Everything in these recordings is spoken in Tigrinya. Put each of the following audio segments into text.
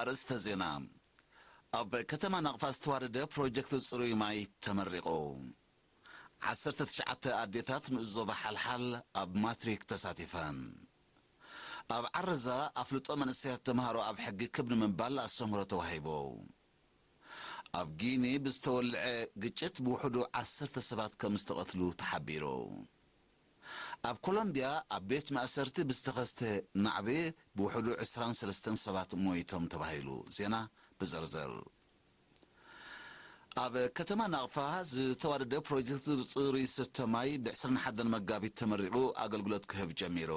ኣርእስተ ዜና። ኣብ ከተማ ናቕፋ ዝተዋደደ ፕሮጀክት ጽሩይ ማይ ተመሪቑ። ዓሰርተ ትሽዓተ ኣዴታት ንኡስ ዞባ ሓልሓል ኣብ ማትሪክ ተሳቲፈን። ኣብ ዓረዛ ኣፍልጦ መንእሰያት ተምሃሮ ኣብ ሕጊ ክብ ንምባል ኣስተምህሮ ተዋሂቡ። ኣብ ጊኒ ብዝተወልዐ ግጭት ብውሕዱ ዓሰርተ ሰባት ከም ዝተቐትሉ ተሓቢሩ። ኣብ ኮሎምቢያ ኣብ ቤት ማእሰርቲ ብዝተኸስተ ናዕቢ ብውሕዱ ዕስራን ሰለስተን ሰባት ሞይቶም ተባሂሉ። ዜና ብዝርዝር። ኣብ ከተማ ናቕፋ ዝተዋደደ ፕሮጀክት ጽሩይ ዝስተ ማይ ብ ዕስራን ሓደን መጋቢት ተመሪቑ ኣገልግሎት ክህብ ጀሚሩ።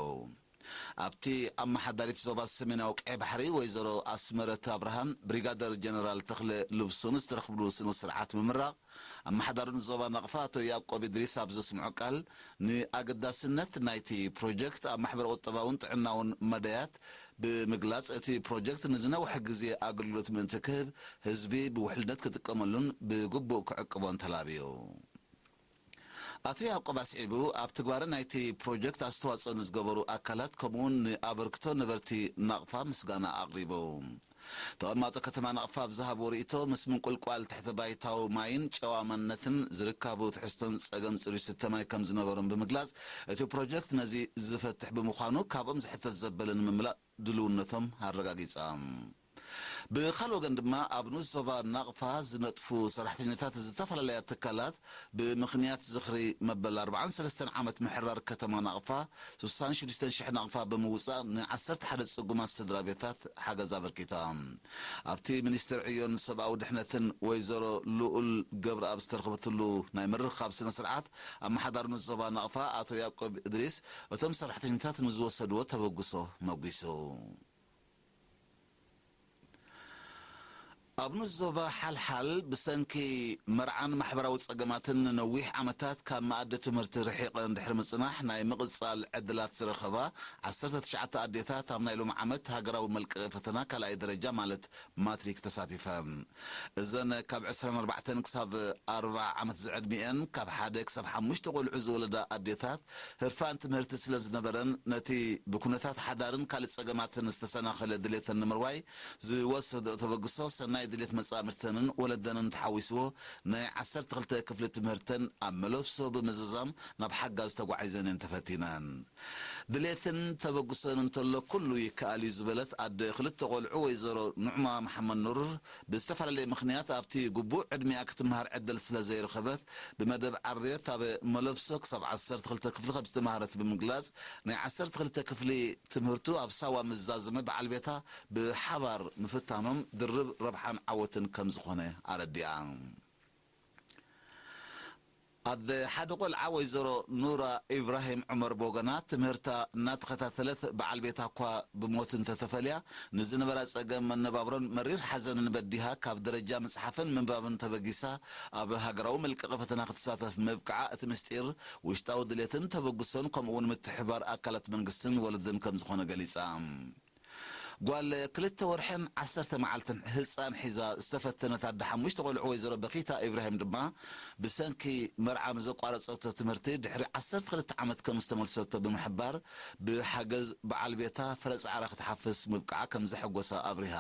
ኣብቲ ኣመሓዳሪት ዞባ ሰሜናዊ ቀይ ባሕሪ ወይዘሮ ኣስመረት ኣብርሃን ብሪጋደር ጀነራል ተኽለ ልብሱን ዝተረኽብሉ ስነ ስርዓት ምምራቕ፣ ኣመሓዳሪ ዞባ ናቕፋ ኣቶ ያዕቆብ እድሪስ ኣብ ዘስምዖ ቃል፣ ንኣገዳስነት ናይቲ ፕሮጀክት ኣብ ማሕበረ ቁጠባውን ጥዕናውን መዳያት ብምግላጽ፣ እቲ ፕሮጀክት ንዝነውሐ ግዜ ኣገልግሎት ምእንቲ ክህብ፣ ህዝቢ ብውሕልነት ክጥቀመሉን ብግቡእ ክዕቅቦን ተላብዩ። ኣቶ ያዕቆብ ኣስዒቡ፣ ኣብ ትግባረ ናይቲ ፕሮጀክት ኣስተዋጽኦ ንዝገበሩ ኣካላት፣ ከምኡውን ንኣበርክቶ ነበርቲ ናቕፋ ምስጋና ኣቕሪቡ። ተቐማጦ ከተማ ናቕፋ ኣብ ዝሃብዎ ርእይቶ፣ ምስ ምንቁልቋል ትሕተ ባይታዊ ማይን ጨዋማነትን ዝርካቡ ትሕዝቶን ጸገም ጽሩይ ዝስተ ማይ ከም ዝነበሮም ብምግላጽ፣ እቲ ፕሮጀክት ነዚ ዝፈትሕ ብምዃኑ፣ ካብኦም ዝሕተት ዘበለ ንምምላእ ድልውነቶም ኣረጋጊጾም። ብኻልእ ወገን ድማ፣ ኣብ ንኡስ ዞባ ናቕፋ ዝነጥፉ ሰራሕተኛታት ዝተፈላለያ ትካላት፣ ብምኽንያት ዝኽሪ መበል ኣርባዓን ሰለስተን ዓመት ምሕራር ከተማ ናቕፋ፣ ስሳን ሽዱሽተን ሽሕ ናቕፋ ብምውጻእ፣ ንዓሰርተ ሓደ ጽጉማት ስድራ ቤታት ሓገዝ ኣበርኪታ። ኣብቲ ሚኒስትር ዕዮን ሰብኣዊ ድሕነትን ወይዘሮ ልኡል ገብረኣብ ዝተረኽበትሉ ናይ ምርኻብ ስነ ስርዓት፣ ኣመሓዳሪ ንኡስ ዞባ ናቕፋ ኣቶ ያዕቆብ እድሪስ፣ እቶም ሰራሕተኛታት ንዝወሰድዎ ተበግሶ መጒሱ። ኣብ ንኡስ ዞባ ሓልሓል፣ ብሰንኪ መርዓን ማሕበራዊ ጸገማትን ንነዊሕ ዓመታት ካብ መኣዲ ትምህርቲ ርሒቐ እንድሕሪ ምጽናሕ፣ ናይ ምቕጻል ዕድላት ዝረኸባ ዓሰርተ ትሽዓተ ኣዴታት፣ ኣብ ናይ ሎሚ ዓመት ሃገራዊ መልቀቒ ፈተና ካልኣይ ደረጃ፣ ማለት ማትሪክ፣ ተሳቲፈን። እዘን ካብ ዕስራን ኣርባዕተን ክሳብ ኣርብዓ ዓመት ዝዕድሚኤን፣ ካብ ሓደ ክሳብ ሓሙሽተ ቆልዑ ዝወለዳ ኣዴታት፣ ህርፋን ትምህርቲ ስለ ዝነበረን፣ ነቲ ብኩነታት ሓዳርን ካልእ ጸገማትን ዝተሰናኸለ ድሌተን ንምርዋይ ዝወሰድኦ ተበግሶ፣ ሰናይ ድሌት መጻምድተንን ወለደንን ተሓዊስዎ፣ ናይ ዓሰርተ ክልተ ክፍሊ ትምህርተን ኣብ መለብሶ ብምዝዛም ናብ ሓጋዝ ተጓዒዘን እየን ተፈቲነን። ድሌትን ተበግሶን እንተሎ ኩሉ ይከኣል እዩ ዝበለት ኣደ ክልተ ቆልዑ ወይዘሮ ኑዕማ መሓመድ ኑር፣ ብዝተፈላለየ ምኽንያት ኣብቲ ግቡእ ዕድሚኣ ክትምሃር ዕድል ስለ ዘይረኸበት፣ ብመደብ ዓርዮት ኣብ መለብሶ ክሳብ ዓሰርተ ክልተ ክፍሊ ከም ዝተምሃረት ብምግላጽ፣ ናይ ዓሰርተ ክልተ ክፍሊ ትምህርቱ ኣብ ሳዋ ምስ ዛዘመ፣ በዓል ቤታ ብሓባር ምፍታኖም ድርብ ረብሓን ዓወትን ከም ዝኾነ ኣረዲኣ። ኣደ ሓደ ቆልዓ ወይዘሮ ኑራ ኢብራሂም ዑመር ብወገና፣ ትምህርታ እናተኸታተለት፣ በዓል ቤታ እኳ ብሞት እንተተፈልያ፣ ንዝነበራ ጸገም መነባብሮን መሪር ሓዘንን በዲሃ፣ ካብ ደረጃ ምጽሓፍን ምንባብን ተበጊሳ፣ ኣብ ሃገራዊ መልቀቒ ፈተና ክትሳተፍ ምብቃዓ፣ እቲ ምስጢር ውሽጣዊ ድሌትን ተበግሶን፣ ከምኡ'ውን ምትሕብባር ኣካላት መንግስትን ወለድን ከም ዝኾነ ገሊጻ። ጓል ክልተ ወርሕን ዓሰርተ መዓልትን ህጻን ሒዛ ዝተፈተነት ኣደ ሓሙሽተ ቆልዑ ወይዘሮ በኺታ ኢብራሂም ድማ፣ ብሰንኪ መርዓ ንዘቋረጸቶ ትምህርቲ ድሕሪ ዓሰርተ ክልተ ዓመት ከም ዝተመልሰቶ ብምሕባር፣ ብሓገዝ በዓል ቤታ ፍረ ጻዕራ ክትሓፍስ ምብቃዓ ከም ዘሐጎሳ ኣብሪሃ።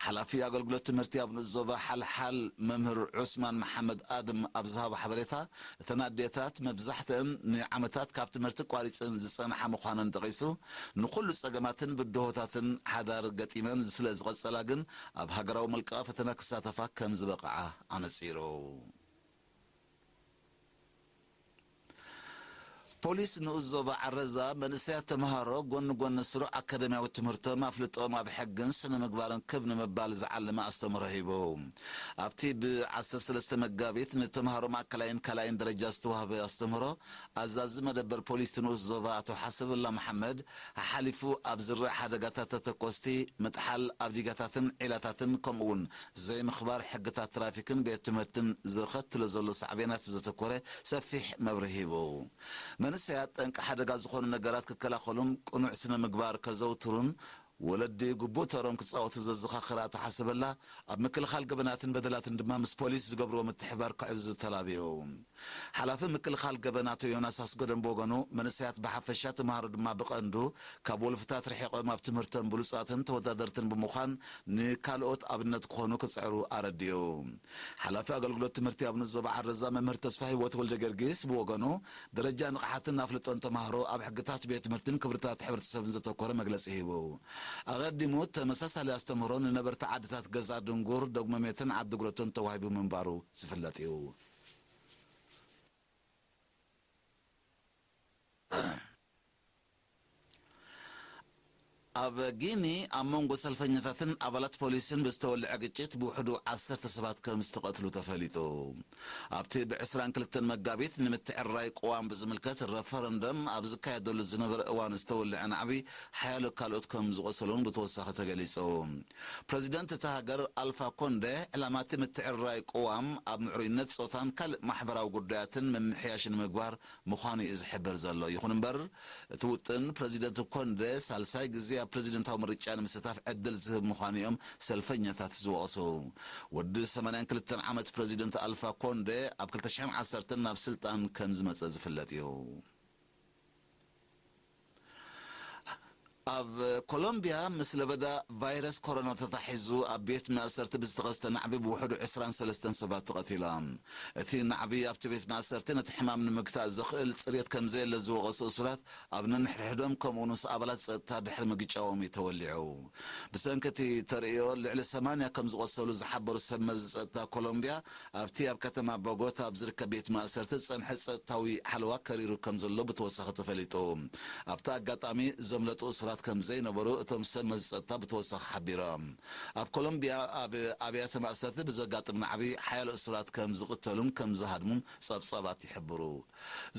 ሓላፊ ኣገልግሎት ትምህርቲ ኣብ ንኡስ ዞባ ሓልሓል መምህር ዑስማን መሓመድ ኣድም ኣብ ዝሃቦ ሓበሬታ፣ እተን ኣዴታት መብዛሕትአን ንዓመታት ካብ ትምህርቲ ቋሪጸን ዝጸንሓ ምዃነን ጠቒሱ፣ ንኹሉ ጸገማትን ብድሆታትን ሓዳር ገጢመን ስለ ዝቐጸላ ግን፣ ኣብ ሃገራዊ መልቀቒ ፈተና ክሳተፋ ከም ዝበቕዓ ኣነጺሩ። ፖሊስ ንኡስ ዞባ ዓረዛ፣ መንእሰያት ተምሃሮ ጎኒ ጎኒ ስሩዕ ኣካዳሚያዊ ትምህርቶም ኣፍልጦም ኣብ ሕግን ስነ ምግባርን ክብ ንምባል ዝዓለመ ኣስተምህሮ ሂቡ። ኣብቲ ብ ዓሰርተ ሰለስተ መጋቢት ንተምሃሮ ማእከላይን ካልኣይን ደረጃ ዝተዋህበ ኣስተምህሮ፣ ኣዛዚ መደበር ፖሊስ ንኡስ ዞባ ኣቶ ሓሰብላ መሓመድ፣ ሓሓሊፉ ኣብ ዝረኣ ሓደጋታት ተተኮስቲ፣ ምጥሓል ኣብ ዲጋታትን ዒላታትን፣ ከምኡ'ውን ዘይምኽባር ሕግታት ትራፊክን ቤት ትምህርትን ዘኸትሎ ዘሎ ሳዕቤናት ዘተኮረ ሰፊሕ መብርሂ ሂቡ። መንእሰያት ጠንቂ ሓደጋ ዝኾኑ ነገራት ክከላኸሉን ቅኑዕ ስነ ምግባር ከዘውትሩን ወለዲ ግቡእ ተሮም ክጻወቱ ዘዘኻኸረ ኣቶ ሓሰበላ፣ ኣብ ምክልኻል ገበናትን በደላትን ድማ ምስ ፖሊስ ዝገብርዎ ምትሕባር ከዕዝዙ ተላብዩ። ሓላፊ ምክልኻል ገበን ኣቶ ዮናስ ኣስገዶም ብወገኑ፣ መንእሰያት ብሓፈሻ፣ ተምሃሮ ድማ ብቐንዱ፣ ካብ ወልፍታት ርሒቖም ኣብ ትምህርቶም ብሉጻትን ተወዳደርትን ብምዃን ንካልኦት ኣብነት ክኾኑ ክጽዕሩ ኣረዲኡ። ሓላፊ ኣገልግሎት ትምህርቲ ኣብ ንዞባ ዓረዛ መምህር ተስፋ ህይወት ወልደ ጊዮርጊስ ብወገኑ፣ ደረጃ ንቕሓትን ኣፍልጦን ተምሃሮ ኣብ ሕግታት ቤት ትምህርትን ክብርታት ሕብረተሰብን ዘተኮረ መግለጺ ሂቡ። ኣቐዲሙ ተመሳሳሊ ኣስተምህሮ ንነበርቲ ዓድታት ገዛ ድንጉር፣ ዶግመሜትን ዓዲ ጉረቶን ተዋሂቡ ምንባሩ ዝፍለጥ እዩ። ኣብ ጊኒ ኣብ መንጎ ሰልፈኛታትን ኣባላት ፖሊስን ብዝተወልዐ ግጭት ብውሕዱ ዓሰርተ ሰባት ከም ዝተቐትሉ ተፈሊጡ። ኣብቲ ብ ዕስራን ክልተን መጋቢት ንምትዕርራይ ቅዋም ብዝምልከት ረፈረንደም ኣብ ዝካየደሉ ዝነበረ እዋን ዝተወልዐ ናዕቢ ሓያሎ ካልኦት ከም ዝቖሰሉን ብተወሳኺ ተገሊጹ። ፕረዚደንት እታ ሃገር ኣልፋ ኮንደ፣ ዕላማ እቲ ምትዕርራይ ቅዋም ኣብ ምዕሩይነት ጾታን ካልእ ማሕበራዊ ጉዳያትን ምምሕያሽ ንምግባር ምዃኑ እዩ ዝሕብር ዘሎ። ይኹን እምበር፣ እቲ ውጥን ፕረዚደንት ኮንደ ሳልሳይ ግዜ ኣብ ፕረዚደንታዊ ምርጫ ንምስታፍ ዕድል ዝህብ ምዃኑ እዮም ሰልፈኛታት ዝወቕሱ። ወዲ ሰማንያን ክልተን ዓመት ፕረዚደንት ኣልፋ ኮንደ ኣብ ክልተ ሽሕን ዓሰርተን ናብ ስልጣን ከም ዝመጸ ዝፍለጥ እዩ። ኣብ ኮሎምቢያ ምስ ለበዳ ቫይረስ ኮሮና ተታሒዙ ኣብ ቤት ማእሰርቲ ብዝተኸስተ ናዕቢ ብውሕዱ ዕስራን ሰለስተን ሰባት ተቐቲሎም። እቲ ናዕቢ ኣብቲ ቤት ማእሰርቲ ነቲ ሕማም ንምግታእ ዘኽእል ጽሬት ከም ዘየለ ዝወቐሱ እሱራት ኣብ ነንሕድሕዶም ከምኡ ምስ ኣባላት ጸጥታ ድሕሪ ምግጫዎም እዩ ተወሊዑ። ብሰንኪ እቲ ተርእዮ ልዕሊ ሰማንያ ከም ዝቖሰሉ ዝሓበሩ ሰብ መዚ ጸጥታ ኮሎምቢያ፣ ኣብቲ ኣብ ከተማ ቦጎታ ኣብ ዝርከብ ቤት ማእሰርቲ ዝጸንሐ ጸጥታዊ ሓለዋ ከሪሩ ከም ዘሎ ብተወሳኺ ተፈሊጡ። ኣብቲ ኣጋጣሚ ዘምለጡ እሱራት ከም ዘይነበሩ እቶም ሰብ መዚ ጸጥታ ብተወሳኺ ሓቢሮም። ኣብ ኮሎምቢያ ኣብ ኣብያተ ማእሰርቲ ብዘጋጥም ናዕቢ ሓያሎ እሱራት ከም ዝቕተሉን ከም ዝሃድሙን ጸብጻባት ይሕብሩ።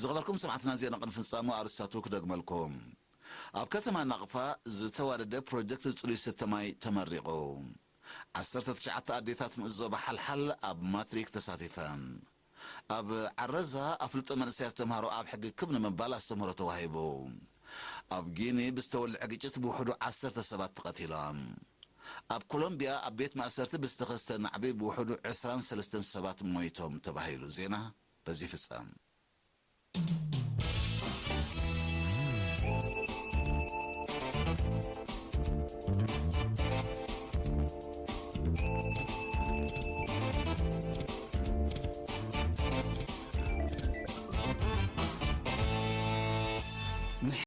ዝኸበርኩም ሰማዕትና፣ ዜና ቅድሚ ፍጻሙ ኣርእስታቱ ክደግመልኩም። ኣብ ከተማ ናቕፋ ዝተዋደደ ፕሮጀክት ጽሩይ ስተ ማይ ተመሪቑ። ዓሰርተ ትሽዓተ ኣዴታት ንኡስ ዞባ ሓልሓል ኣብ ማትሪክ ተሳቲፈን። ኣብ ዓረዛ ኣፍልጦ መንእሰያት ተምሃሮ ኣብ ሕጊ ክብ ንምባል ኣስተምህሮ ተዋሂቡ። ኣብ ጊኒ ብዝተወልዐ ግጭት ብውሕዱ ዓሰርተ ሰባት ተቐቲሎም። ኣብ ኮሎምቢያ ኣብ ቤት ማእሰርቲ ብዝተኸስተ ናዕቢ ብውሕዱ ዕስራን ሰለስተን ሰባት ሞይቶም ተባሂሉ። ዜና በዚ ይፍጸም።